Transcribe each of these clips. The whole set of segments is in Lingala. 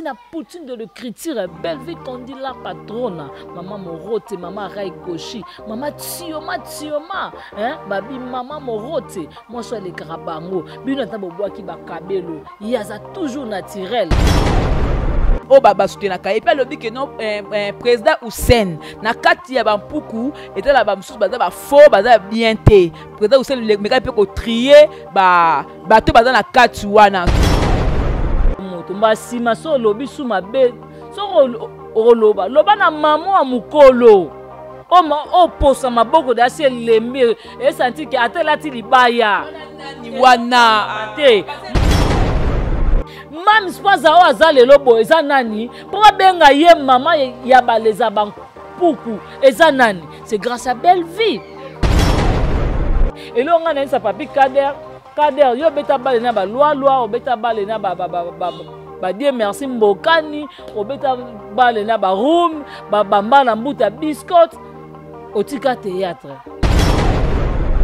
Na poutine de l'écriture, Bellevue Kondi la patrona, mama Morote, mama Ray Koshi, mama Tioma Tioma, hein, babi mama Morote, mwasi alekaka bango, bino ata bobwaki bakabelo, ye aza toujours naturel. Oyo basutenaka ye mpe alobi ke non, président Hussein na kati ya bampuku etala bamosusu baza bafaux, baza bien te. Président Hussein mekaki mpe kotrier bato baza na kati wana. Moto mbasima so olobi su mabe, soki okoloba loba na mama ya mokolo oposa maboko da asi elembi esanti ke ata elati libaya wana te. Mams mpo aza oyo aza lelo boye eza nani mpo babenga ye mama ya baleza bampuku eza nani? C'est grâce à Belle Vie. Eloko ngai nayebisa Papi Kader, Kader, yo obeta bale na balwalwa, obeta bale na badie merci mbokani, obeta bale na baroom, babamba na mbuta biscotte, otika théâtre.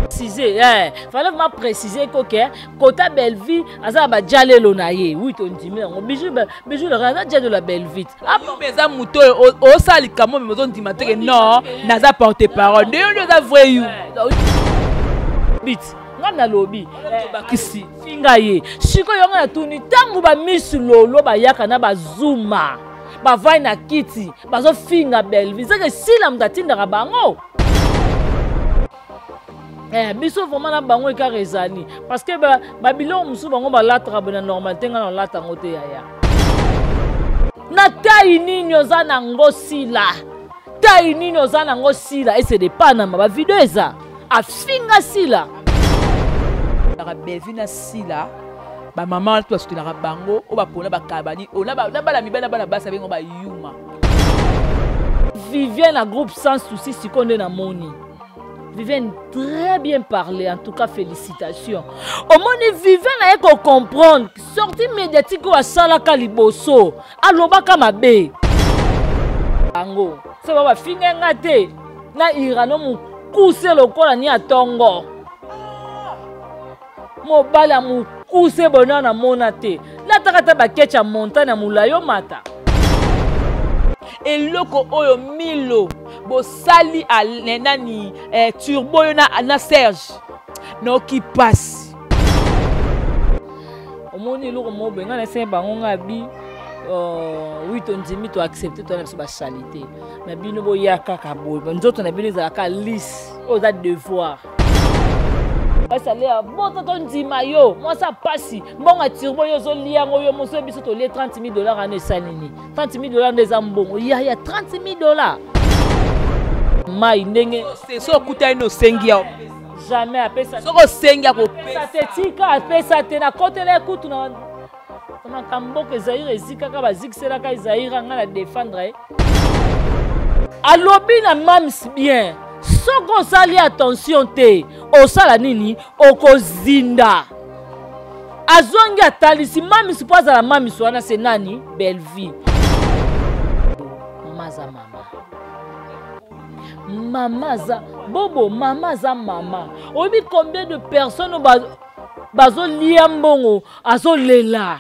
Préciser, fallait vraiment préciser que ok, kota Bellevue aza ba djalelo na ye. Oui, tondimi yango. Bijou, Bijou le aza djalelo la Bellevue. Ah, mais eza moto oyo osala likambo me ozondima te ke non, naza porte parole. Nde yo nde oza vrai you. Bit nga nalobi bakisi finga ye sikoyo yango natuni ntango bamisi lolo bayaka na bazuma bavai na kiti bazofinga Bellevue, ezaka esila moto atindaka bango. Biso vraiment na bango ekaka ezali parce que babiloko mosusu bango balataka boye na normalité, ngai nalata yango te. Yaya, na tai nini oza nango sila, tai nini oza nango sila esede panama bavideo eza afinga sila. Bellevue na sila bamama wana to basutenaka bango oyo bapona bakabani oyo na bana mibali na bana basi abengo bayuma. Viviane na groupe Sans Souci, sikoyo nde namoni Viviane très bien parlé, en tout cas félicitations. Omoni Viviane aye ko comprendre sortie médiatique oyo asalaka liboso, alobaka mabe. Bango so ba bafinga nga te na Irano mokuse lokola ni atongo. Mobali ya mokuse bona namona te. Lataka ta baketch ya montagne ya molayi omata. Eloko oyo Milo bosali nani, turbo yo na Serge noki pasi. Omoni eloko moko boye ngai nasengi bango ngai bi oui, tondimi, toaccepte, toza na biso basalité na bino, boya kaka boye, nzoto na bino ezalaka lisse, oyo eza devoir. Basale bota tondima yo mwasi apasi mbongo ya turbo yo ozolia yango yo moso, biso tolie 30 000 $ wana esali nini? 30 000 $ nde eza mbongo ya 30 000 $ mai ndenge. So okutani osengi ya Jamais apesa. Soki osengi akopesa. Te, tika apesa te, nakotela ye kutu na makambo mboka Ezaire ezikaka, bazikiselaka Ezaire, nga na défendre ye. Alobi na mams bien, soki osali attention te osala nini, okozinda. Azongi atalisi mamisi mpo azala mamisi wana se nani? Bellevue. Mama aza mama, mama aza bobo, mama aza mama. Oyebi combien de personnes bazolia mbongo, azolela.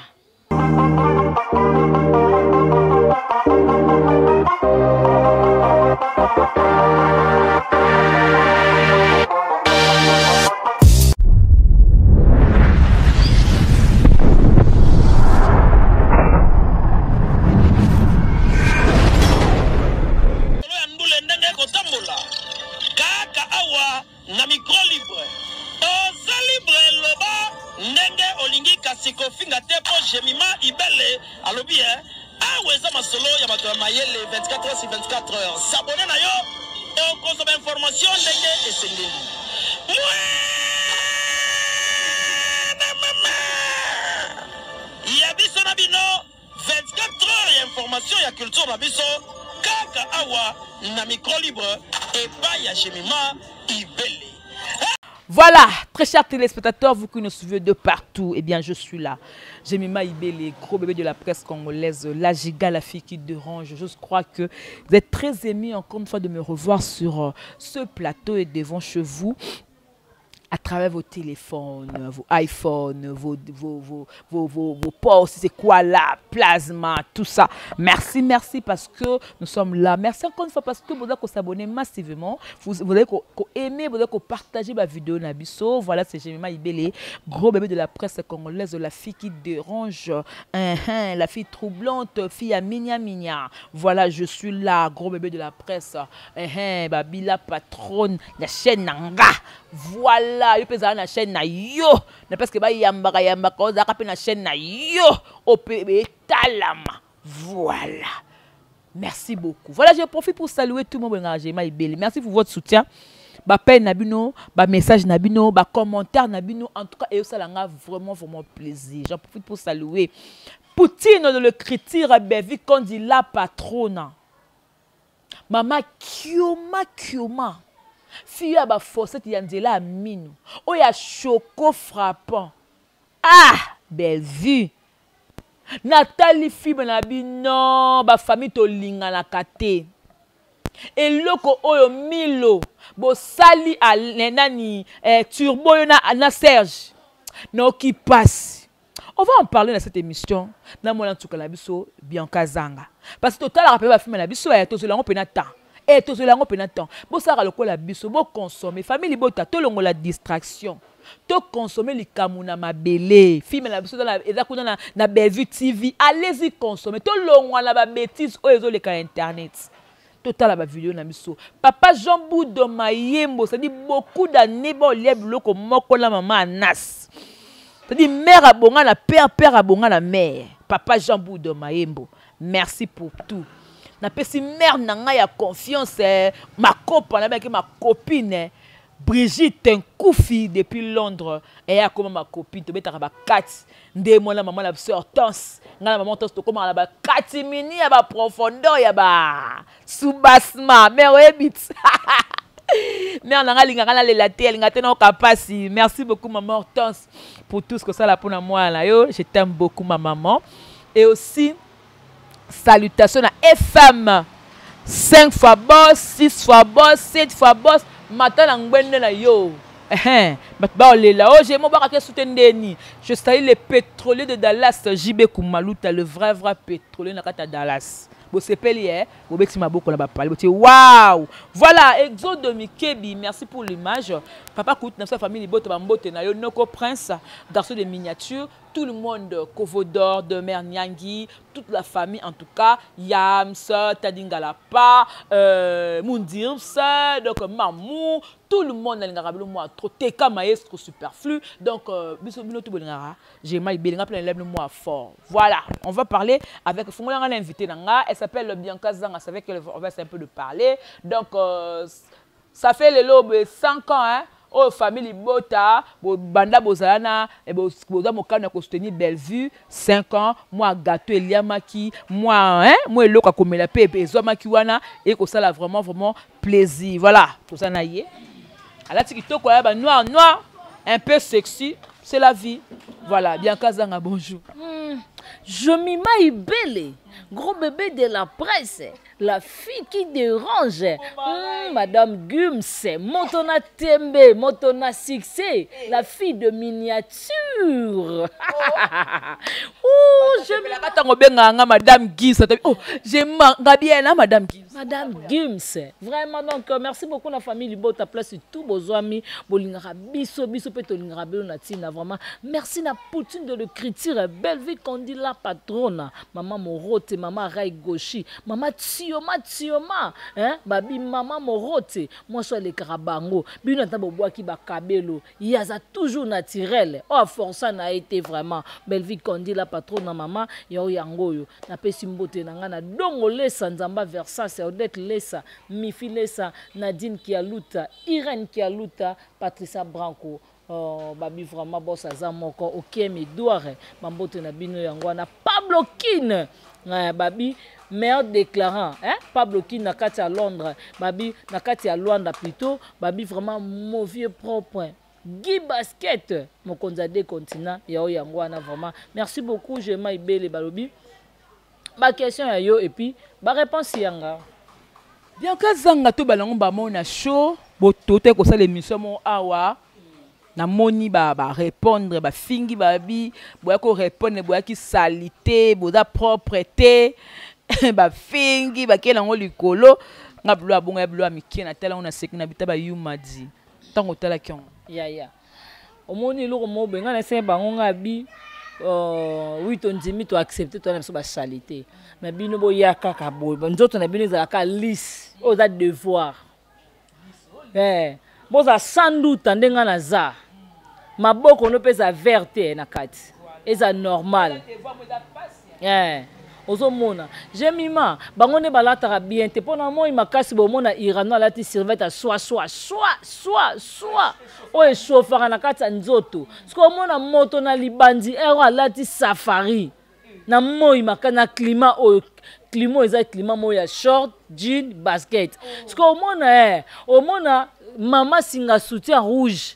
Ndule ndenge ekotambola kaka awa na micro libre, oza libre, loba ndenge olingi, kasi kofinga te, mpo Jemima Ibele alobi e awa eza masolo ya bato ya mayele. 24 heures sur 24 heures, s'abonner na yo, okozwa bainformation ndenge esengeli. Mwana mama ya biso na bino, 24 heures ya information ya culture na biso kaka awa na micro libre epai ya Jemima Ibele. Voilà, très chers téléspectateurs, vous qui nous suivez de partout, eh bien, je suis là. Jemima Ibele, gros bébé de la presse congolaise, la giga, la fille qui dérange. Je crois que vous êtes très émis encore une fois de me revoir sur ce plateau et devant chez vous. À travers vos téléphones, vos iPhones, vos, vos, vos, vos, vos, vos postes, c'est quoi là, plasma, tout ça. Merci, merci parce que nous sommes là. Merci encore une fois parce que vous avez s'abonner massivement. Vous, vous avez aimer, vous avez partager ma vidéo na biso. Voilà, c'est Jemima Ibele, gros bébé de la presse congolaise, la fille qui dérange, hein, hein, la fille troublante, fille à minia minia. Voilà, je suis là, gros bébé de la presse. Hein, hein, Babila patronne, la chaîne Nanga. Voilà, yo pesa na chaîne na yo. Na parce que ba yambaka yambaka ozaka pe na chaîne na yo. OPB talama. Voilà. Merci beaucoup. Voilà, je profite pour saluer tout le monde. Jemima Ibele. Merci pour votre soutien. Ba peine na bino, ba message na bino, ba commentaire na bino. En tout cas, et ça l'a vraiment vraiment plaisir. J'en profite pour saluer Poutine de l'écriture Bevi Kondi la patronne. Mama Kioma Kioma. Fille ya ba fossette ya nzela ya mino. Oyo ya choco frappant. Ah, Bellevue. Nathalie film na bino, ba famille tolinganaka te. Eloko oyo Milo bosali a nani, eh, Turbo yo na, na Serge. Noki passe. On va en parler dans cette émission. Na mona ntuka na biso Bianca Zanga. Parce que total rappel ba film na biso ya tozola ngo pena temps. Eh tozola ngo pena temps. Bosara lokola biso bo consommer famille bota tolongo la distraction. To consommer likamu na mabele. Film na biso na eza kuna na, na Bellevue TV. Allez-y consommer. Tolongwa na ba bêtises oyo ezoleka na internet. Total ba vidéo na biso. Papa Jean Boudo Mayembo, ça dit beaucoup d'années bo lia biloko moko la maman Anas. Ça dit mère abonga na père, père abonga na mère. Papa Jean Boudo Mayembo, merci pour tout. Na pesi mère na nga ya confiance, eh, ma copa na ba ma copine, eh, Brigitte Nkoufi depuis Londres, et ya comme ma copine to betaka ba 4 nde mona maman la sœur Hortense, nga na maman Hortense to koma la ba 4 mini ya ba profondeur ya ba soubassement mère oyebit. Mère nanga lingaka na lela te, alinga te na okapasi. Merci beaucoup maman Hortense pour tout ce que ça la pour moi là yo, je t'aime beaucoup ma maman. Et aussi salutations à FM 5 fois boss, 6 fois boss, 7 fois boss, matin na ngwende na yo. Hein, bat ba lela. Oh, j'ai mon baraka soutendeni. Je salue les pétroliers de Dallas, JB Kumaluta, le vrai vrai pétrolier na kata Dallas. Bo sepeli eh, bo beti maboko na ba pali, bo ti waouh. Voilà, Exode de Mikebi, merci pour l'image. Papa Kout na sa famille boto ba mbote na yo Noko Prince, garçon de miniature, tout le monde Kovodor de Mère Nyangi, toute la famille en tout cas, Yams, Tadingalapa, Mundirs, donc Mamou, tout le monde alingaka bino moi trop teka maestro superflu. Donc biso bino tout bolingaka, j'ai mal belinga plein lève moi fort. Voilà, on va parler avec fongola nga invité nanga, elle s'appelle Bianca Zanga, c'est avec elle on va essayer un peu de parler. Donc ça fait le lobe 5 ans hein. Oh famille Bota, bo banda bozalana et bo boza mokana ko soutenir Bellevue 5 ans, moi gâteau eliamaki, moi hein, moi eloko komela pe ezwamaki wana et ko sala vraiment vraiment plaisir. Voilà, tout ça na ye. Alati kitoko ya ba noir noir, un peu sexy, c'est la vie. Voilà, Bianca Zanga, bonjour. Je m'y belle, gros bébé de la presse, la fille qui dérange. Madame Gums, Motona Tembe, Motona Succès, la fille de miniature. Oh, je me la tango benga nga Madame Gims. Oh, j'ai bien là, Madame Gims. Madame Gims. Vraiment donc merci beaucoup la famille Libota place tout beaux amis, bolingara biso biso pe tolingara belo na tina vraiment. Merci na Poutine de l'écriture, belle vie qu'on dit la patronne, maman Morote, maman Ray Goshi, maman Tioma Tioma, hein, babi maman Morote, moi sois les karabango, bino ta boboa ki bakabelo, yaza toujours naturel. Oh força na été vraiment. Belle vie qu'on dit la patronne maman, yo yango yo. Na pesi mbote na nga na dongo lesa nzamba Versace, Odette lesa, Mifi lesa, Nadine Kialuta, Irène Kialuta, Patricia Branco. Oh, babi vraiment boss aza moko ok mais doire bambote na bino yango wana Pablo Kin, babi meilleur déclarant hein Pablo Kin na kati ya Londres babi na kati ya Luanda plutôt babi vraiment mauvais propre Guy Basket mokonzi ya deux continents ya oyo yango wana vraiment merci beaucoup je maibele balobi ba question ya yo et puis ba réponse yanga Bianca Zanga to balango ba mona show botote ko sala émission mo awa. Namoni ba ba répondre, ba fingi, ba bi boya ko répondre, boya ki salité, boza propre te. Ba fingi ba kela ngo likolo. Nga bilo abonga ya bilo ya mike na tala ngo na seki na bita ba yuma di. Tango tala ki ngo. Ya ya. Omoni eloko moko boye nga na se bango nga bi oui tondimi to accepter to na biso ba salité. Mais bino boya kaka boye, nzoto na bino ezalaka lisse, oyo eza devoir. Boza sans doute ndenge nga naza. Maboko no mpe eza vert te na kati. Eza normal. Ozomona Jemima bango nde balataka bien te mpona moi makasi bomona Irano alati survêt ya swa swa swa swa swa oyo echauffaka na kati ya nzoto. Soki omona moto na libandi ero alati safari na moi makasi na climat oyo, climat eza climat moko ya short jean basket. Soki omona omona mama singa soutien rouge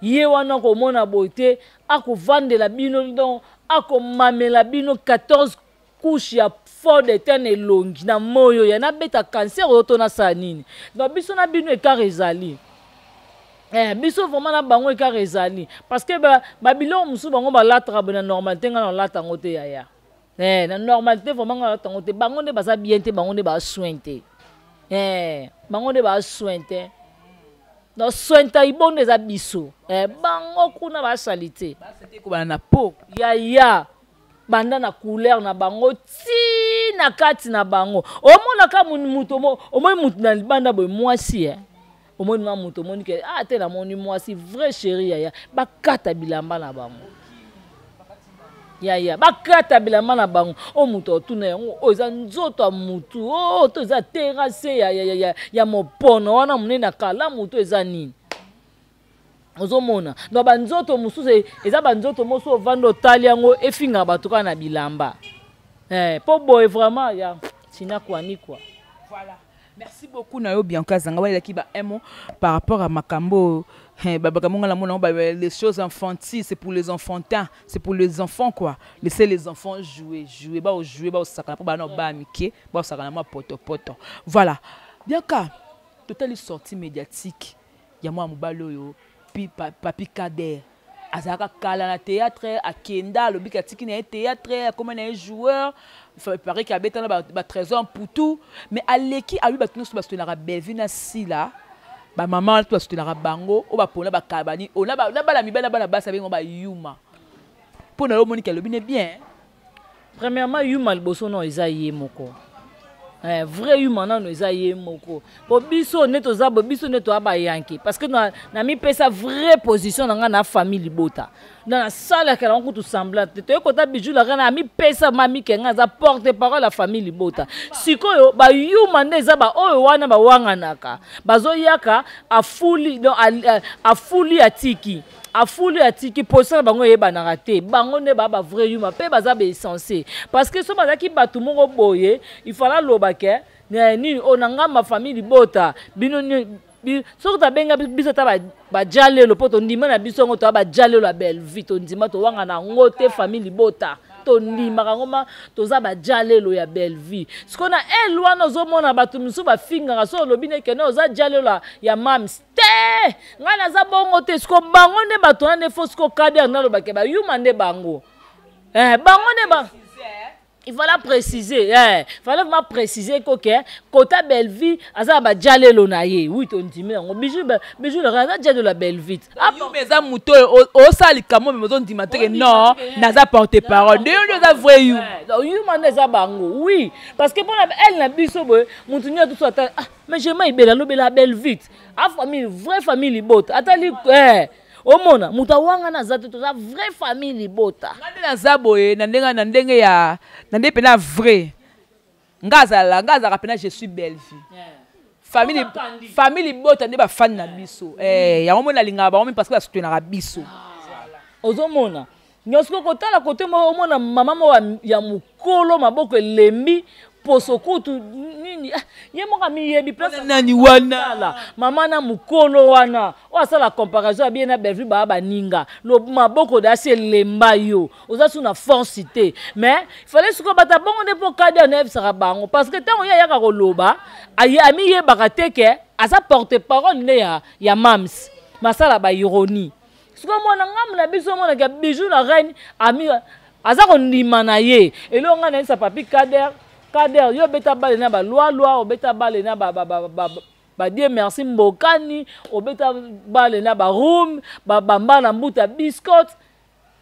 ye wana komona boye te, akovandela bino donc akomamela bino 14 couche ya fond de teint elongi na moyo ya nabeta cancer oyo to nasala nini. Donc biso na bino écart ezali. Biso vraiment na bango écart ezali parce que ba biloko mosusu bango balataka boye na normalité, nga na lata yango te yaya. Na normalité vraiment nga na lata yango te. Bango nde baza bien te, bango nde ba soin te. Bango nde ba soin te. Donc soin ta ibonde eza biso. Bango kuna ba salité. Ba salité ko bana na peau. Yaya banda na couleur na bango ti na kati na bango. Omonaka mutu omoni mutu na libanda boye mwasi, Omoni ma mutu, omoni ke, ah, te na moni mwasi vrai chérie yaya. Bakata bilamba na bango. Yaya, bakata bilamba na bango. O mutu otuna yango, o eza nzoto ya mutu, o to eza terrasse ya, ya, ya, ya, ya mopono wana monene na kala mutu eza nini? Ozomona. Donc ba nzoto mosusu eza ba nzoto mosusu ovanda otali yango efingaka bato kaka na bilamba. Po boye vraiment ya tina kwani quoi. Voilà. Merci beaucoup nayo Bianca Zanga wala ki ba un mot par rapport à makambo, hein, ba makambo ngala mona ba les choses infantiles, c'est pour les enfantins, c'est pour les enfants quoi. Laissez les enfants jouer, jouer ba jouer ba sakana po ba na ba mike, ba sakana ma poto poto. Voilà. Bianca, totale sortie médiatique ya mwa mobali oyo Papi Kader azalaka kala na théâtre, akenda alobi atiki na ye théâtre, akoma na ye joueur, il paraît qu'il abeta na ba trésor Mputu, mais aleki alobi bato nyonso basoutenaka Bellevue na Sila, ba mama wana to basoutenaka bango, oyo bapona bakabani, oyo na bana mibali na bana basi abengi bango ba yuma. Mpo na yo omoni ke alobi ne bien. Premièrement, yuma liboso non eza ye moko. Vrai yuma nano eza ye moko. Po biso ne toza bo biso ne toa ba yanke parce que na mi pesa vraie position na nga na famille libota. Na na sala ka na kutu semblant te. Toye kota bijou la na mi pesa mami ke nga za porte parole la famille libota. Sikoyo ba yuma nde eza ba oyo wana ba wanganaka. Bazo yaka afuli donc afuli atiki. Afuli atiki position na bango eyebanaka te. Bango nde ba ba vrai yuma pe baza ba essentiel. Parce que so bazaki batu moko boye, il fallait loba ke nini o na ngamba famille libota bino ni, bi, soki tabenga biso ta ba jalelo po tondima na biso ngo to ba jalelo ya Bellevue tondima to wanga na ngo te famille libota tondimaka ngo ma toza ba jalelo ya Bellevue. Siko na el wana ozomona bato mosusu bafingaka so olobi ne kene oza jalelo ya mams te ngai naza bongo te. Siko bango nde bato wana nde fo siko kader nalobake ba yuma nde bango. Bango nde ba Il fallait préciser, fallait vraiment préciser que ok, Kota Bellevue, aza ba jalelo na ye. Oui, ton ndimi yango. Bijou, ba, bijou le aza jalelo la Bellevue. Ah, yo meza muto o sali kamo mais on ndima te que non, naza porte-parole. Nde yo nde oza vrai you. Donc yo manda eza bango. Oui, parce que pour la elle na biso boye, mutu nyoto tout ata, ah, mais je mai bela lobela Bellevue. A famille, vraie famille libota. Atali, omona moto awanga na za te, toza vraie famille libota. Nga nde naza boye, na ndenge, na ndenge ya, na ndenge pena vrai. Nga azala, nga azalaka pena je suis Bellevue. Famille Oza kandi. famille libota nde ba fan na biso. Yango mona lingaka bango parce que ba soutenaka biso. Ozomona. Nyonso kotala kote moko omona mama moko ya mokolo maboko elembi poso kutu nini, ah, ye moko amiyebi place Wana nani wana? Tala, mama na mokolo wana oyo asala comparaison ya bien na Bellevue ba baninga. Lo maboko da se lemba yo. Oza sous na force te. Mais il fallait siko bata bongo nde po kader na yebisaka bango parce que tango ye ayaka koloba, aye amiyebaka te ke aza porte-parole nde ya mams. Masala ba ironie. Sikoyo mwana ngambo na biso omonaka Bijou na reine ami aza kondima na ye. Eloko ngai nayebisa Papi Kader, Kader yo obeta bale na ba lwalwa, obeta bale na ba, ba, ba, ba, ba Dieu merci Mbokani, obeta bale na ba room, ba bambala mbuta biscotte,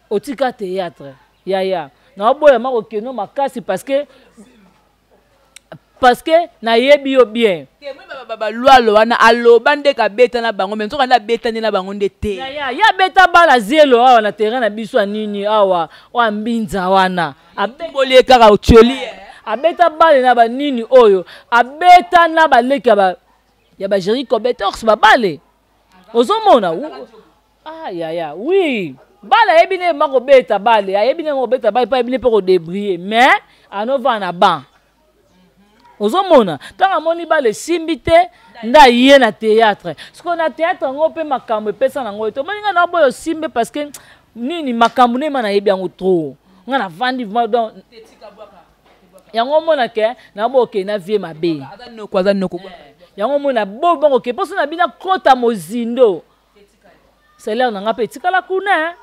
otika théâtre. Yaya, naoboya makokeno makasi parce que parce que nayebi yo bien. Témoin ba lwalo wana aloba nde kabeta na bango mais nzoka nde abeta nde na bango nde te. Yaya, ya beta bala zelo awa na terrain na biso ya nini awa, oyo mbinza wana. Aboli kaka otioli. Abeta bale na ba nini oyo, abeta na ba leki ya ba ya ba Jerry Kobetox ba bale. Ozomona? Ah yaya, oui. Bale ayebi ne ma kobeta bale, ayebi ne kobeta bale, pa ayebi ne pe ko débrouiller, mais anova na banc. Ozomona ntango amoni bale esimbi te nde aye na théâtre. Sikoyo na théâtre yango mpe makambo epesa nango ye. Tomoni ngai naboya osimbe parce que nini makambo nde ma nayebi yango trop. Ngai navandi vraiment donc yango omona ke naboya okende na vie mabe. Aza noko, aza noko. Yango omona bo bongo ke mposo na bino akota mozindo. Salaire na ngai mpe etikala kuna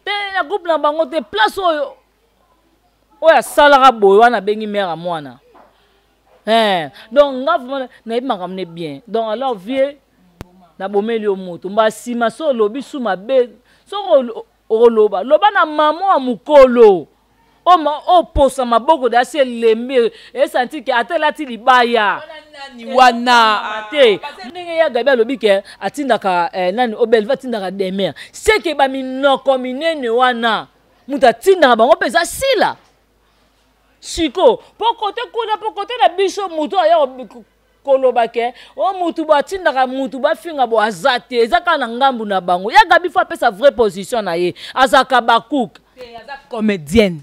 te na groupe na bango te place oyo oyo asalaka boye wana abengi mère ya mwana. Donc nga vraiment nayebi makambo ne bien. Donc alors vieux nabomeli yo moto mba nsima so olobi su mabe soki okoloba loba na mama ya mokolo oposa maboko da si elembi esanti ke ata elati libaya wana te ndenge ya Gabi alobi ke atindaka nani Obelva atindaka demer seke ba minoko minene wana moto atindaka bango mpe eza sila siko po kote kuna po kote na biso moto aya koloba ke o mutu bo atindaka mutu bafinga bo aza te eza kaka na ngambu na bango. Ya Gabi fo apesa vraie position na ye, azalaka bakouk te, aza comédienne,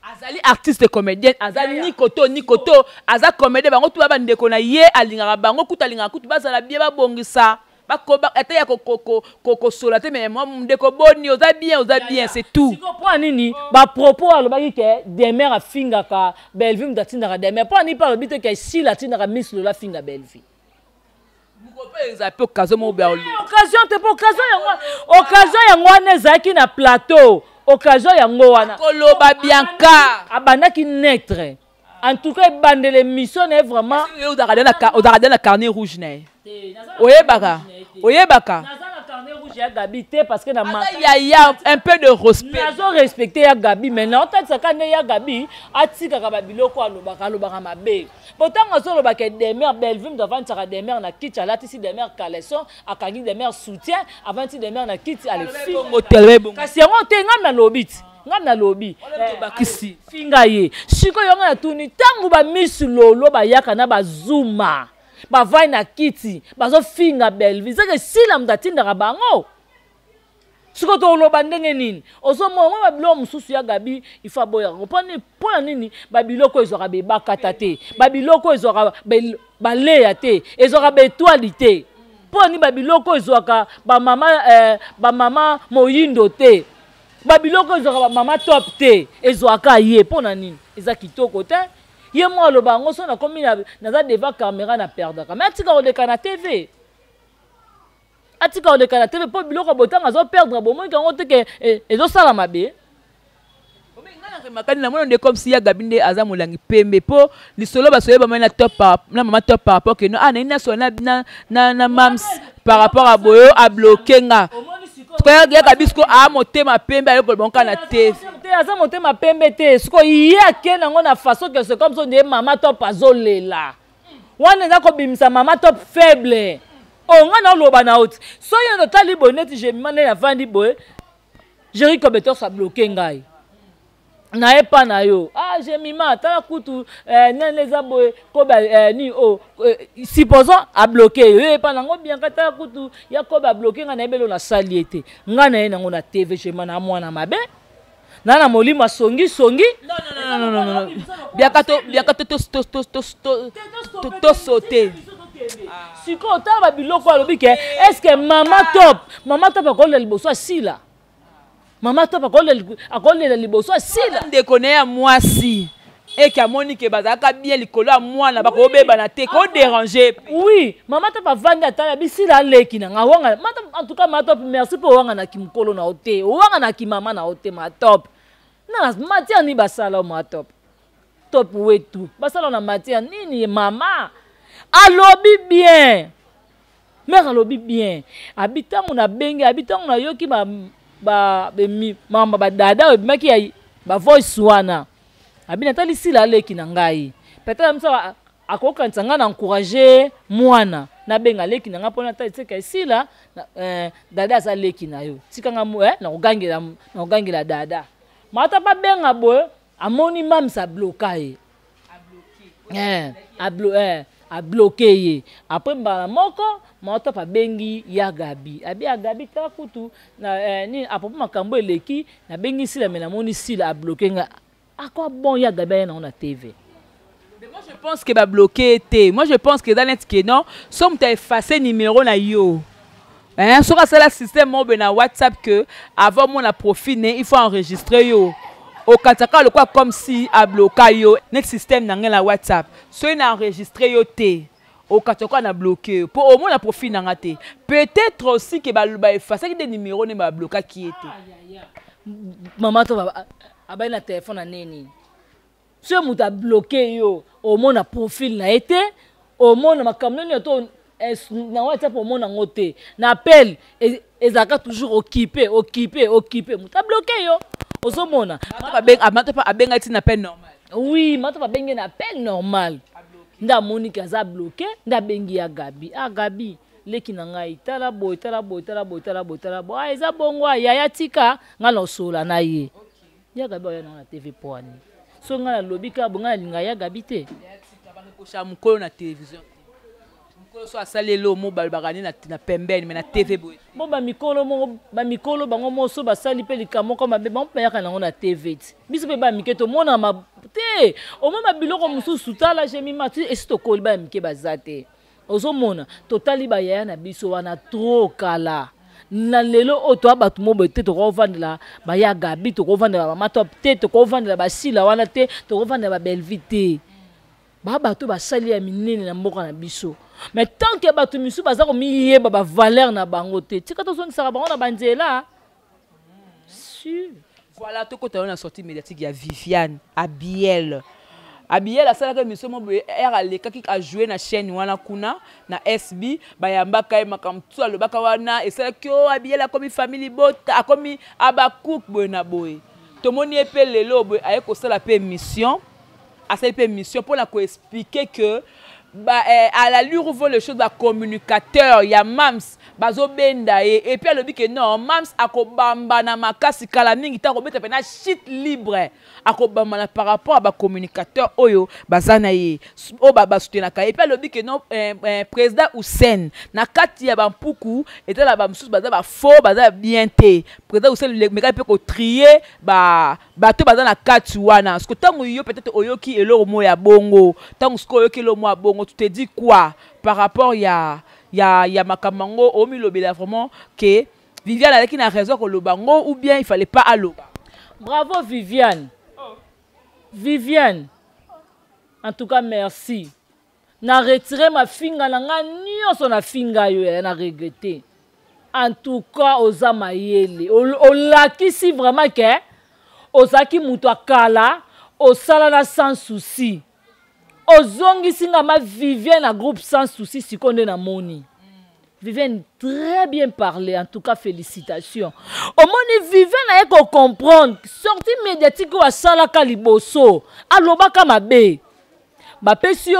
azali artiste comédienne, aza ni koto ni koto, aza comédien. Bango tu ba bandeko na ye, alingaka bango kutu, alingaka kutu bazala bien, babongisa bakoba ata ya kosola te. Mais moi ndeko boni oza bien, oza bien, c'est tout. Siko po nini ba propos alobaki ke Demer afingaka Bellevue, mutu atindaka Demer, po nini pa alobi te ke Sila atindaka Miss Lola afinga Bellevue? Eza pe occasion moko boye. Occasion te, po occasion yango, occasion yango wana ezalaki na plateau, occasion yango wana koloba Bianca abandaki neutre. En tout cas ebandela émission na ye vraiment. Ozalaka na carnet rouge na ye, oyebaka, oyebaka. Naza na carnet rouge ya Gabi te parce que na yaya un peu de respect. Nazo respecter ya Gabi, mais na otatisaka nde ya Gabi atikaka ba biloko alobaka, alobaka mabe. Pourtant azolobaka Demer Bellevue moto avandisaka Demer na kiti, alatisi Demer caleçon, akangi Demer soutien, avandisi Demer na kiti, alefi. Kasi yango te ngai nalobi ti. Ngai nalobi. Bakisi. Finga ye. Sikoyo yango natuni ntango ba Miss Lolo bayaka na ba Zuma, bavai na kiti, bazofinga Bellevue. Zeke sila moto atindaka bango. Sikoyo toloba ndenge nini? Ozomona mwa babiloko mosusu ya Gabi il faut aboyaka yango. Mpo na nini babiloko ezwaka bebakata te, babiloko ezwaka baleya te, ezwaka baetoile te? Mpo na nini babiloko ezwaka bamama moyindo te, babiloko ezwaka bamama top te, ezwaka ye? Mpo na nini? Eza kitoko te. Ye mwa aloba yango so nakomi naza devant caméra na perdaka, mais atika koleka na TV. Atika koleka na TV mpo biloko botanga azo perdre, bomoni yango te ke ezosala mabe. Makani namoni nde comme si ya Gabi nde aza molangi pembe mpo lisolo basoye bamai na top par, na mama top par rapport ke no ah nayi nasola na, na, na, na mams par rapport à boyo a bloqué nga. Ya Gabi siko a motema pembe ayokola bango kaka na TV. Te, aza motema pembe te. Siko ye ake nango na façon que c'est comme ça nde mama top azolela. Wana eza kobimisa mama top faible. Oh nga na loba na oti. Soki yo totali boye neti Jemima nde navandi boye, Jerry Kobetor sa bloqué ngai. Na ye pa na yo. Ah Jemima tala kutu nene eza boye koba ni oh supposons a bloqué yo. Ye pa nango bien ka tala kutu ya koba a bloqué ngai na yebelo na sali ete. Ngai na ye nango na TV Jemima na mwana mabe. Na na molimo asongi songi. Non, non, non, non, non, non. Biaka to, biaka to, to, to, to, to, to, to, to sauter. Sikoyo tala ba biloko alobi ke est-ce que mama top, mama top akolela liboso asila? Mama top akolela liboso asila. Ndeko na ya mwasi. Eke amoni ke bazalaka bien likolo ya mwana, bakobebana te, kodéranger. Oui, mama Top avandi, atala bisila, aleki na nga wanga. Mama Top, en tout cas, mama Top, merci mpo owanganaki mokolo na yo te, owanganaki mama na yo te. Mama Top, na matière nini basala? Mama Top, Top wetu, basala na matière nini? Mama alobi bien, mare alobi bien, abi ntango nabengi, abi ntango nayoki mama badada oyo ebimaki ya bavoice wana, abi natali sila aleki na ngai, peut-être miso akokanisa ngai na encourage mwana, nabenga leki na ngai mpona tali tika esila. Dada aza leki na yo, tika nga nakogangela dada. Mata babenga boye, amoni mamisa abloka ye, abloke ye. Après, mbala moko mama Top abengi ya Gabi, abi ya Gabi, tala kutu na nini, apropos makambo eleki, nabengi Sila, me namoni Sila abloke nga akwa. Bon, ya Gabi aye nango na TV. Mais moi, je pense que babloqué te. Moi, je pense que eza neti ke non, so moto aefface numéro na yo, hein, soki asala système moko boye na WhatsApp que avant mona profil ne, il faut enregistrer yo, okatisaka lokola comme si abloka yo. Neti système na ngai na WhatsApp, soki na enregistre yo te, okati lokola na bloqué yo, mpo omona profil na nga te. Peut-être aussi ke baefasaki nde numéro nde bablokaki ye te. Mama to abai na telefone na nini, soki moto abloke yo, omona profil na ye te, omona makambo nini to na WhatsApp, omona yango te, na appel ezalaka toujours occupé, occupé, occupé. Moto abloke yo, ozomona. Abenga ti na appel normal. Oui, mato babenge na appel normal nde amoniki aza bloqué, nde abengi ya Gabi: ah Gabi, leki na ngai, tala boye, tala boye, tala boye, tala boye, tala boye. Ah, eza bongo, ah, yaya, tika ngai na osola na ye. Ya Gabi oya nango na TV po ani so ngai nalobi kaka bo ngai nalinga ya Gabi te. Kosha mokolo na télévision, mokolo so asali elo mo balobaka nde na pembeni, mais na TV boye. Bo bamikolo moko, bamikolo bango moso basali mpe likambo moko mabe, bango mpe bayaka nango na TV ti biso mpe bamike tomona te, omona biloko mosusu. Tala Jemima, ti esi tokoli, baya mike baza te. Ozomona, totali bayaya na biso wana trop kala na lelo oyo toya bato mo boye te. Tokovandela baya Gabi, tokovandela bamama Top te, tokovandela basila wana te, tokovandela babelvi te. Baa bato basali ya minene na mboka na biso, mais tant que bato misusu baza komiyeba bavaleur na bango te, tika tozongisaka bango na banzela sur. Voilà, tokota yo na sortie médiatique ya Viviane Abiel. Abiel asalaka émission moko boye, ere alekaki ajoue na chaîne wana kuna na SB, bayambaka ye, makambo tu alobaka wana esalaki o Abiel akomi famille bota, akomi abakuk boye na boye. Tomoni ye mpe lelo boye aye kosala mpe émission, asali mpe émission mpona koexpliquer que ba, à l'allure où vont les choses, bacommunicateur ya mams bazobenda ye. Et puis alobi ke non, mams akobambana makasi kala mingi ntango kobeta mpena chute libre, akobambana par rapport à bacommunicateur oyo baza na ye, oyo basoutenaka ye. Et puis alobi ke non, président Hussein, na kati ya bampuku ezala bamosusu baza bafaux, baza bien te. Président Hussein mekaki mpe kotrier bato baza na kati wana. Parce que ntango yo peut-être oyoki eloko moko ya bongo, ntango sikoyo oyoki eloko moko ya bongo, tu te dis quoi par rapport ya makambo yango? Omilobela vraiment ke Viviane azalaki na raison koloba ngo ou bien il fallait pas aloba? Bravo Viviane, oh. Viviane, en tout cas merci. Na retire mafinga na ngai nyonso, nafinga yo yaya, na regrette. En tout cas oza mayele, olakisi vraiment ke ozalaki moto akala, osala na Sans Souci, ozongisi nga ma Viviane na groupe Sans Souci. Sikoyo nde namoni Viviane très bien parlé, en tout cas félicitations. Omoni Viviane aye kocomprendre sortie médiatique oyo asalaka liboso, alobaka mabe, bapesi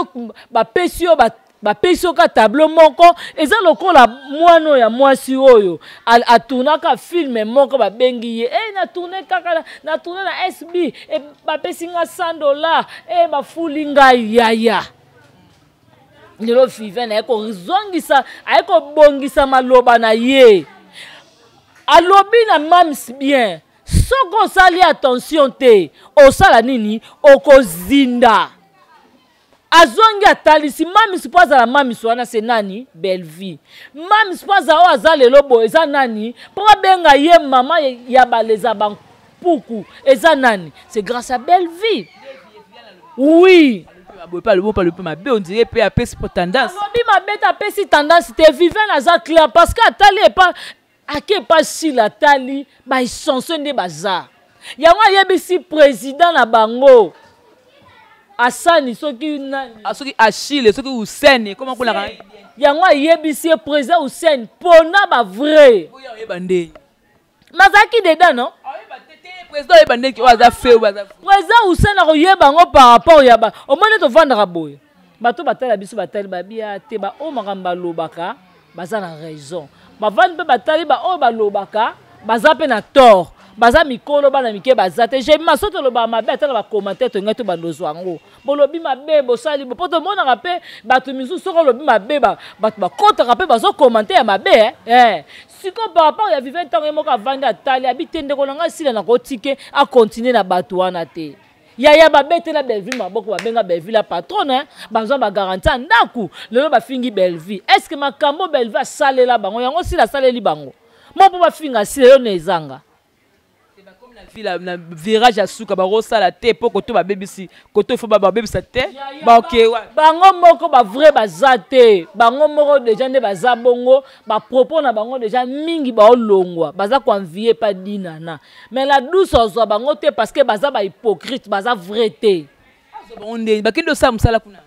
yo ka tableau moko, eza lokola mwana oyo ya mwasi oyo atournaka film moko, babengi ye e na tourne kaka na tourne na SB e, bapesi nga 100 $, e bafuli ngai yaya. Lelo Viviane aye kozongisa, aye kobongisa maloba na ye, alobi na mams bien: soki osali attention te, osala nini? Okozinda. Azongi, atalisi mamis mpo azala mamis wana se nani? Bellevie. Mamis mpo azala oyo aza lelo boye eza nani? Mpo babenga ye mama ya baleza bampuku eza nani? C'est grâce à Bellevie. Oui. Boye mpe alobi, alobi mpe mabe, on dirait mpe apesi mpo tendance. Alobi mabe te, apesi tendance te. Viviane aza clair parce que atali epa ake epa Sila, atali baessence nde baza yango, ayebisi président na bango Asani soki nani. Ah, soki Achille, soki Hussein, koma kulaka. Yango ayebisi ye président Hussein mpona bavrai. Oyo oyeba ndeni. Bazalaki dedans, non? Président oyeba ndenge oyo aza fe, oyo aza Président Hussein akoyeba yango par rapport ya ba omoni tovandaka boye, bato batala biso, batali babia te, baoyo makambo balobaka baza na raison, bavandi mpe batali baoyo balobaka baza mpe na tort, baza mikolo, bana mike baza te. Jemima, so tolobaka mabe, ata na bacommentaire tolingai to bandozwa yango, bolobi mabe, bosali bo, mpo tomonaka mpe bato misusu, soki olobi mabe, bato bakɔtaka mpe bazocommenter ya mabe, eh. Eh. Sikoyo par rapport ya Vive, ntango ye moko avandi, atali, abi te, ndeko na ngai Sila, nakotike acontinuer na bato wana te. Yaya, babetela Bellevue maboko, babenga Bellevue la patronne, bazwa bagarantie ya ndako. Lelo bafingi Bellevue. Est ce que makambo Bellevue asalela bango yango Sila asaleli bango mo mpo bafinga Sila yo na ezanga? Na na virage ya suka, bakosala te mpo koto babebisi, koto ifo babebisa te, baoke. Bango moko bavrai baza te, bango moko deja nde baza bongo, bapropos na bango deja mingi baolongwa, baza koenvier pa Dinana, mais la douce ozwa bango te parce que baza bahypocrite, baza vrai te. Bango nde bakende osala mosala kuna.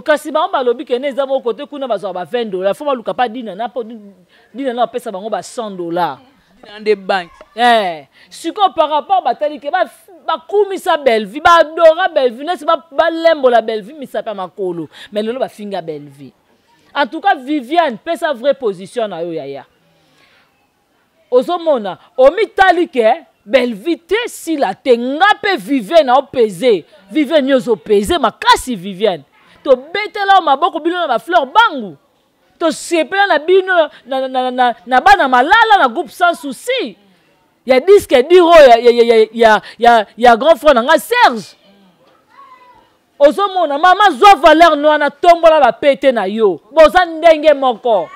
Kasi bango balobi kende eza moko kote kuna, bazwaka ba 20 dollar, fo baluka pa Dinana mpo Dinana bapesa bango ba 100 dollar. Dinana nde banque. Eh, sikoyo par rapport batali ke bakumisa Bellevue, baadora Bellevue, neti balembola Bellevue misapi ya makolo, mais lelo bafinga Bellevue. En tout cas Viviane, pesa vraie position na yo. Yaya, ozomona omitali ke Bellevue te, Sila te, nga mpe Viviane aopese Viviane nyonso, opese makasi. Viviane, tobetela yo maboko, bino na bafleur bangu, tosepela na bino na bana malala na groupe Sans Souci ya disque dur oyo ya grand frère na nga Serge. Ozomona, mama, zwa valeur no wana, tombola bapete na yo, boza ndenge moko.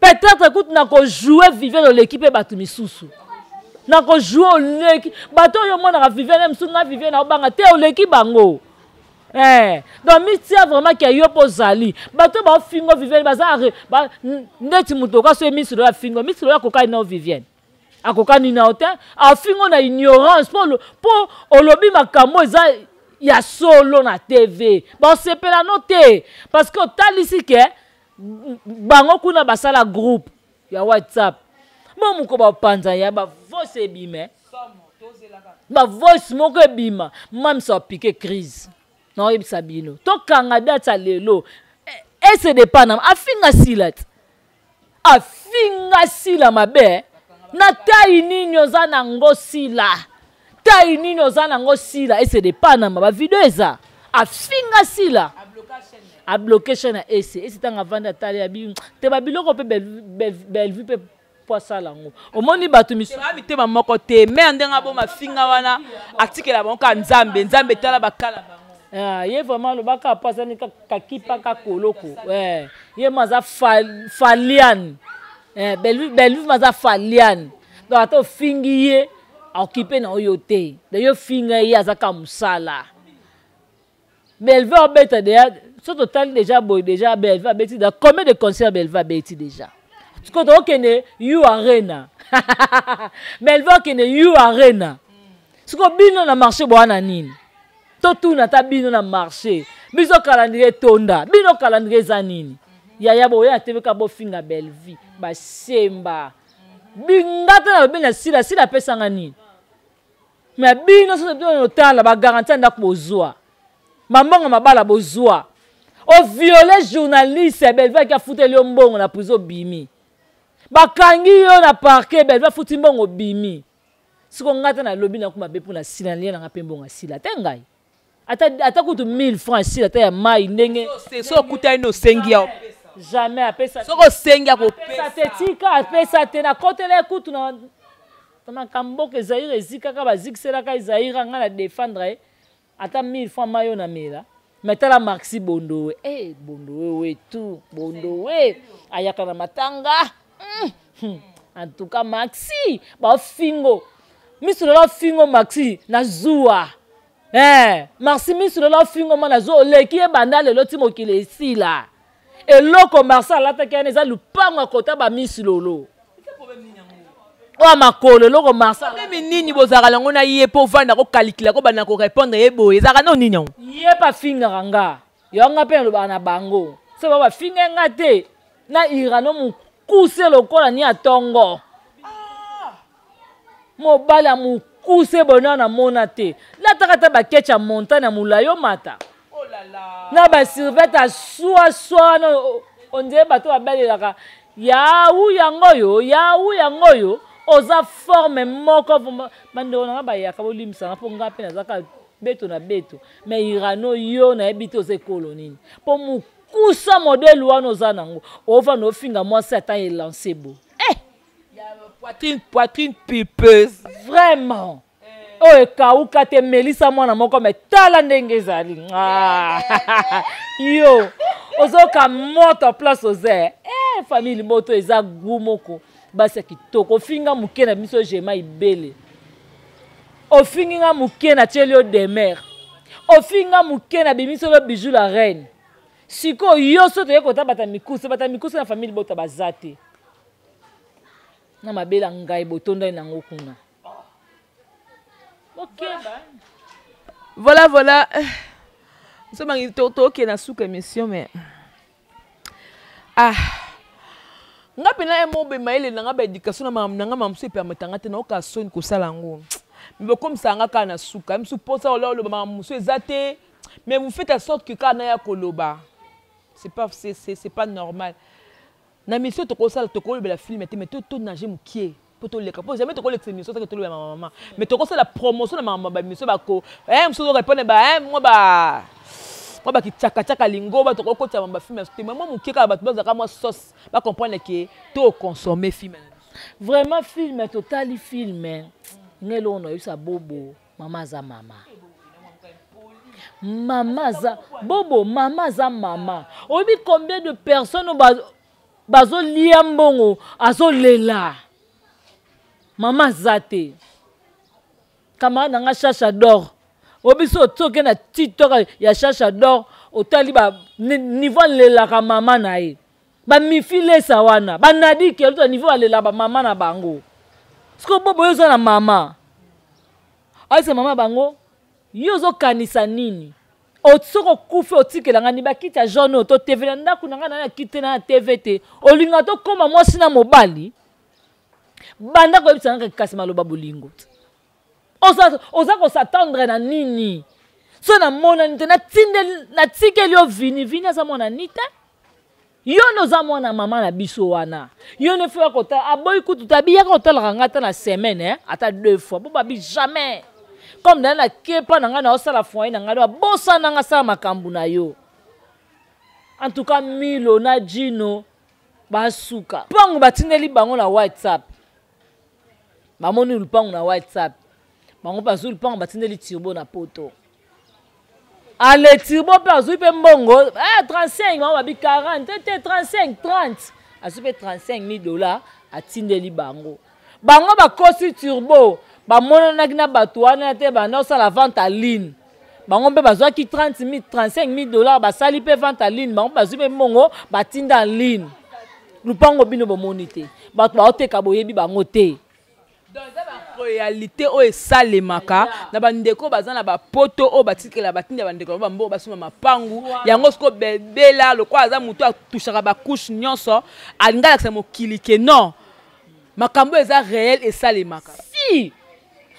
Peut-être kutu na kojouer, Viviane oleki mpe bato misusu na kojouer, oleki bato oyo omonaka. Viviane mosusu, nga Viviane aobanga te, oleki bango. Eh, donc mitia vraiment ke yo mpo ozali bato baofingo Viviane baza ndeti moto oka so misilo ya fingo, misilo ya kokani nao, Viviane akokani nao te, afingo na ignorance mpo olobi makambo eza ya solo na TV, basepela no te parce que otalisi ke bango kuna basala groupe ya WhatsApp bo moko bapanza ya bavoice ebime, bavoice moko ebima, mamisa apike crise. Naoyebisa bino, tokanga date ya lelo ese depana afinga Sila te, afinga Sila mabe na tai nini oza nango Sila, tai nini oza nango Sila ese depanama, bavideo eza, afinga Sila, abloquer chaîne ya ese. Ese ntango avandi, atali, abi te, babiloko mpe Bellevue mpe po asala yango, omoni bato misusu mitema moko te, me ndenge aboma finga wana, atikela bango kaka Nzambe. Nzambe tala bakala bango. Ah, ye vraiment alobaka po azali kakipa kakoloko. Eh, ye mo aza faliane. Eh, Bellevue aza faliane, donc ata ofingi ye, aokipe na oyo te. Donc yo finga ye, aza kaka mosala. Bellevue abeta déjà, so totali déjà boye, déjà Bellevue abeti da combien de concert? Bellevue abeti déjà, sikoyo tokokende U Arena, Bellevue akende U Arena. Sikoyo bino na marché bowana nini? Totuna ata bino na marché, biso calendrier etonda, bino calendrier eza nini? Yaya, boya tv ka bofinga Bellevue, basemba binga te na lobi na Sila. Sila apesanga nini? Me bino soki bino otala bagarantie ya ndako bozwa, bambongo mabala bozwa, oviole journaliste ya Bellevue, aki afuteli yo mbongo na prison, obimi, bakangi yo na parquet, Bellevue afuti mbongo, obimi. Siko ngai te nalobi naku mabe mpo na Sila, nalia nanga mpe mbongo ya Sila te. Ngai ata kutu 1000 francs Sila, ata ya mai ndenge. So okutani, osengi ya Jamais apesa. Soki osengi, akopesa. Te, tika, apesa te. Nakotela ye kutu na makambo mboka Ezaire, ezikaka, bazikiselaka Ezaire, ngai na défendre ye, ata 1000 francs mai oyo namela. Mais tala Maxi Bondowe, eh, Bondowe wetu, Bondowe ayaka na matanga. En tout cas Maxi bafingo miso na bafingo Maxi na zuwa. Eh, Marsi misu lelo afingo mwana zo oleki ye banda lelo ti mokili esila. Eloko Marsi alataki wana eza lupango ya kota ba misu lolo. Oyo makolo eloko Marsi. Problème nini bozalaka nango na ye mpo ovanda kokalikila kobanda korepondre ye boye ezalaka no nini yango? Ye mpe afingaka nga. Yango nga mpe nalobaka na bango. Soki ba bafinga nga te na Irano mokuse lokola ni ya tongo. Mobali ya mokuse boye nano namona te. Lataka ata baketch ya montagne ya molai omata. Oh na basurvete ya swaswa wana ondire bato babelelaka yawu yango oyo yawu yango oyo oza forme moko bandeko na nga bayaka bolimbisanga mpo nga mpe nazaka beto na beto mais irano yo nayebi te oza ekolo nini mpo mokusa modele wana oza nango ovanda ofinga mwasi ata elance bo eh! Poitrine, poitrine pulpeuse. Vraiment. oyo ekauka te melisa mwana moko me tala ndenge ezali ah. yo ozoka moto place oza eh, famille liboto eza gu moko basi ya kitoko ofinga moke na biso jema ibele ofingi nga moke na tieli yo demer ofinga moke na bimiselo yo bijou la reine sikoyo yo so toye kota bata mikuse bata mikuse na famille libota baza te na mabela ngai botondani nango kuna bokeba voilà voilà sobangi tokende na suka émission mais ah nga mpena ye mobe mayele na nga baéducation na makambo na nga makambo mosusu epermeta nga te naoka soni kosala yango me bokomisaka nga kaka na suka mosusu mposa ola oloba makambo mosusu eza te mais vous faites à sorte que kaka naya koloba c'est pas, c'est pas normal. Na mission tokosala tokolobela film te mais to to nager mukie po toleka po jamais tokolekisa émission soki tolobela mama mama mais tokosala promotion na makambo ba mission bako eh mosusu répondre ba eh mwa ba mwa bakitsakachaka lingoba tokokotisa ba film te mais mwa mokie kaka bato bazalaka mwa sauce ba comprendre ke to consommer film na biso. Vraiment film totali film ngai eloko nayebisa bobo mama aza mama mama aza bobo mama aza mama oyebi combien de personnes bazolia mbongo azolela mama aza te camarade na nga chacha d'or oyebi so otoke na tiktok ya chacha d'or otali ba niveau alelaka mama na ye bamifilesa wana banadi keluta niveau alela bamama na bango sikoyo bobo yo oza na mama ayebisa mama bango yo ozokanisa nini soki okufi otikela ngai ni bakiti ya jaune oyo to tv na ndako na ngai na na kiti na na tv te olinga tokóma mwasi na mobali banda koyebisa ngai kasi maloba bolingo oza, oza kosatendre na nini so namonani te natikeli yo vini vini aza mwana ni te yo nde oza mwana mama na biso wana yo nde fo ya kotala aboyi kutu te abiyaka kotalaka ngai ata na semaine eh? ata deux fois bo babi jamais comme naye nakepa na ngai naosala foyer na ngai do abosana ngai asala makambo na yo en tout cas milo na jino basuka mpango batindeli bango na whatsapp bamoni lupango na whatsapp bango mpe azwi lupango batindeli turbo na poto ale turbo mpe azwi mpe mbongo eh, 35 bango babi 40 te te 35 30 azwi mpe 35 mille dollars atindeli bango bango bakosi turbo bamonanaki na bato wana te banda osala vente à ligne bango mpe bazwaki 30 000 35 000 dollars basali mpe vente à ligne bango mpe bazwi mpe mbongo batinda en ligne lupango bino bomoni te bato baoteka boyebi bango te. Donc eza ba réalité oyo esalemaka na bandeko baza na bapoto oyo batikela batinda bandeko bango bambongo basomba mapangu yango sikoyo bebela lokola aza moto atushaka bacouche nyonso alingi alakisa mokili ke non makambo eza réel esalemaka. Si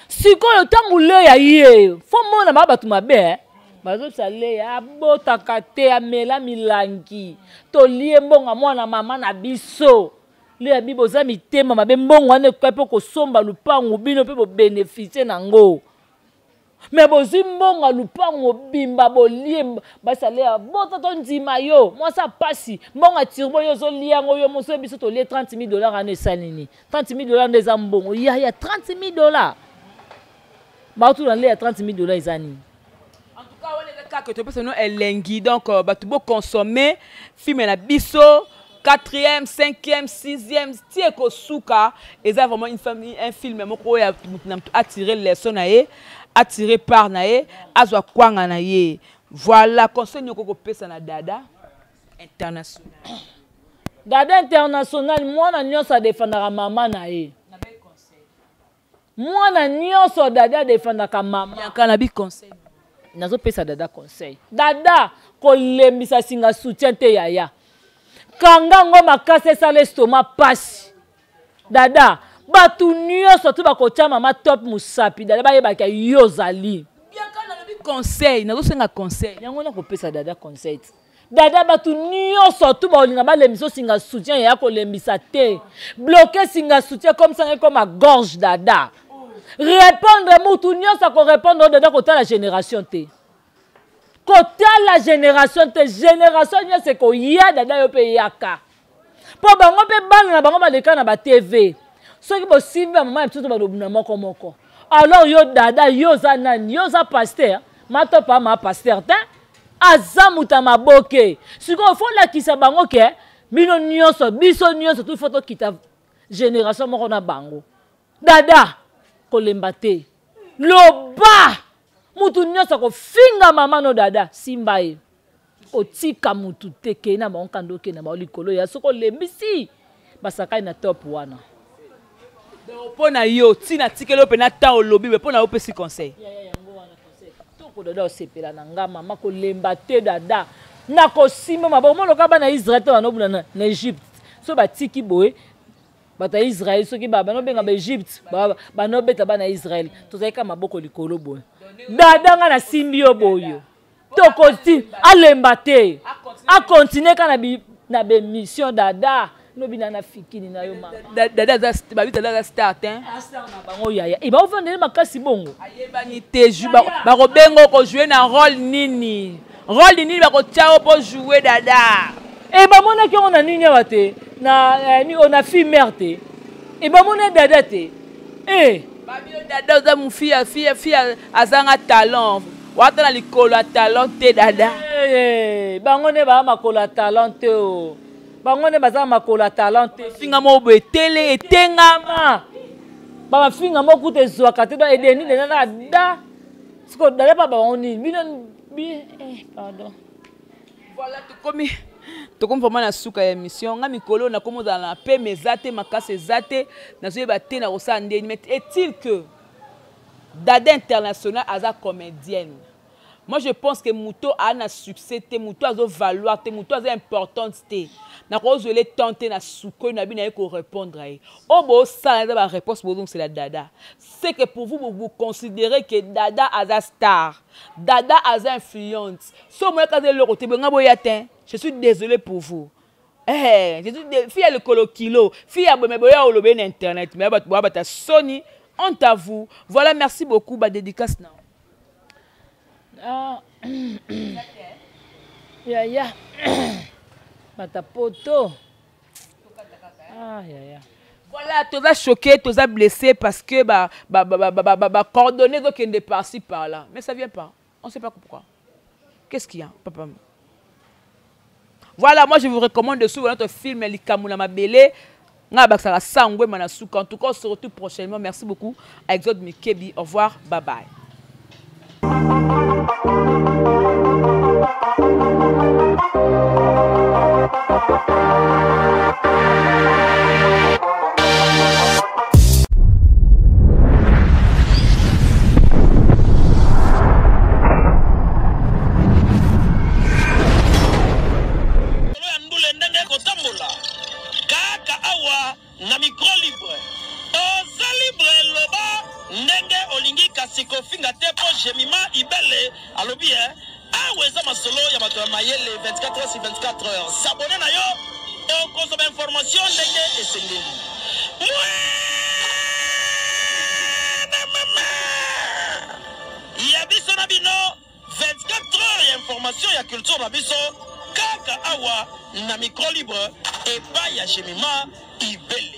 sikoyo ntango leya ye fo mona ba bato mabe eh? bazobisa leya abotaka te amela milangi tolie mbongo ya mwana mama na biso leya bi boza mitema mabe mbongo wana ekoki mpe kosomba lupangu bino mpe bobeneficie nango me bozwi mbongo ya lupangu mobimba bolie basaleya bota tondima yo mwasi apasi mbongo ya turbo yo ozolia yango yo moso biso tolie 30 000 dollars wana esali nini 30 000 dollars nde eza mbongo yaya 30 000 dollars baotuna leya 30 000 dollars eza nini? En tout cas wana eza kaka topesa no elengi donc euh, bato boconsommer film na biso. 4e, 5e, 6e ti ekosuka. Eza vraiment une famille, un film moko oyo moto na moto atire leçon na ye, atire part na ye, azwa kwanga na ye. Voilà conseil nini okoki kopesa na Dada International? Dada International, mwana nyonso adefendaka mama na ye. Mwana nyonso Dada adefendaka mama. Bianca na bi conseil. Nazopesa Dada conseil. Dada, kolembisa singa soutien te yaya. Kanga ngo makasi esala estomac pasi. Dada, bato nyonso tu bakotya mama Top mosapi, Dada bayebaka yo ozali. Bianca nalobi conseil, nazosenga conseil. Yango nakopesa Dada conseil. Dada, bato nyonso tu baolinga balembisa osinga soutien yaya, kolembisa te. Bloke singa soutien comme ça comme gorge Dada. Répondre mutu nyonso akorépondre oyo Dada, kotala génération te. Kotala génération te, génération nyonso ekoya Dada yo mpe yaka. Mpo bango mpe bana na bango baleka na ba TV. Soki bosimbi ba mama ya biso to balobuna moko moko. Alors yo Dada, yo oza nani? Yo oza pasteur? Matopa ma pasteur te. Aza moto ya maboke. Sikoyo fo olakisa bango ke bino nyonso, biso nyonso tu fo tokita génération moko na bango. Dada, kolemba te. Loba! Mutu nyonso akofinga mama no Dada, simba ye. Kotika mutu te, kei na bango kanda okei na bango likolo ya soki olembisi basakai na top wana. Donc mpo na yo ntina tikeli yo mpena temps olobi, mpo na yo opesi conseil. Toko Dada osepela na nga mama, kolemba te Dada. Nakosimba maboko moloka bana Israël te banobuna na Egypte. So batiki boye bato ya Israël soki banobenga ba Egypte banobeta bana Israël, tozalaki kaka maboko likolo boye. Dada nga nasimbi yo boye. Tokoti alemba te. Akontinue kaka na bemission Dada. Lobi na fikini na yo mama. Dada aza babi, Dada aza star te. Star na bango yaya. E baofandele makasi bongo. Ayebani te, bakobenga kojouer na rôle nini? Rôle nini bakotia yo po jouer Dada? E bamonaki yango na nini awa te? Na ni na fille mère te. E bamona Dada te. E babi yo Dada oza mofia fia fia azanga talent. Wata na likolo ya talent te Dada. Bango ne ba makolo ya talent te o. Bango nde baza makolo ya talent te. Finga moko boye etele etengama. Ba mafinga moko kuta ezwaka te, donc edeni dena na da. Siko Dada pa bango nini? Bino bi pardon. Voilà, tokomi vraiment na suka ya émission. Nga mikolo na komo zala na pe mais eza te makasi eza te, nazoyeba te na kosala ndeni. Mais est-il que Dada International aza comédienne? Moi je pense que moto a na succès te, moto azo valoir te, moto aza importante te. Na ko zele tenter na suko na bina ko répondre ye. O bo sala ba réponse bo donc c'est la Dada. C'est que pour vous, vous, vous considérez que Dada aza star, Dada aza influente. So moi kaze le côté nga boya te. Je suis désolé pour vous. Eh, je suis fille ya lokolo kilo, fille ya boye boya olobe na internet, mais ba ba ta Sony, honte à vous. Voilà, merci beaucoup ba dédicace na. Ah. Yaya. Bata poto. Ah, yaya. Voilà, toza choqué, toza blessé parce que ba ba ba ba ba ba, ba coordonnées donc de par-ci par-là. Mais ça vient pas. On sait pas pourquoi. Qu'est-ce qu'il y a, papa? Voilà, moi je vous recommande de suivre notre film Likambo na Mabele. Nga bakisaka sangwe manasuka. En tout cas, on se retrouve prochainement. Merci beaucoup à Exode Mikebi. Au revoir, bye bye. Na micro libre, oza libre, loba ndenge olingi kasi kofinga te mpo Jemima Ibele alobi e awa eza masolo ya bato ya mayele 24 heures sur 24 heures. S'abonner na yo okozwa ba information ndenge esengeli. Mwana mama ya biso na bino 24 heures ya information ya culture na biso kaka awa na micro libre epai ya Jemima Ibele.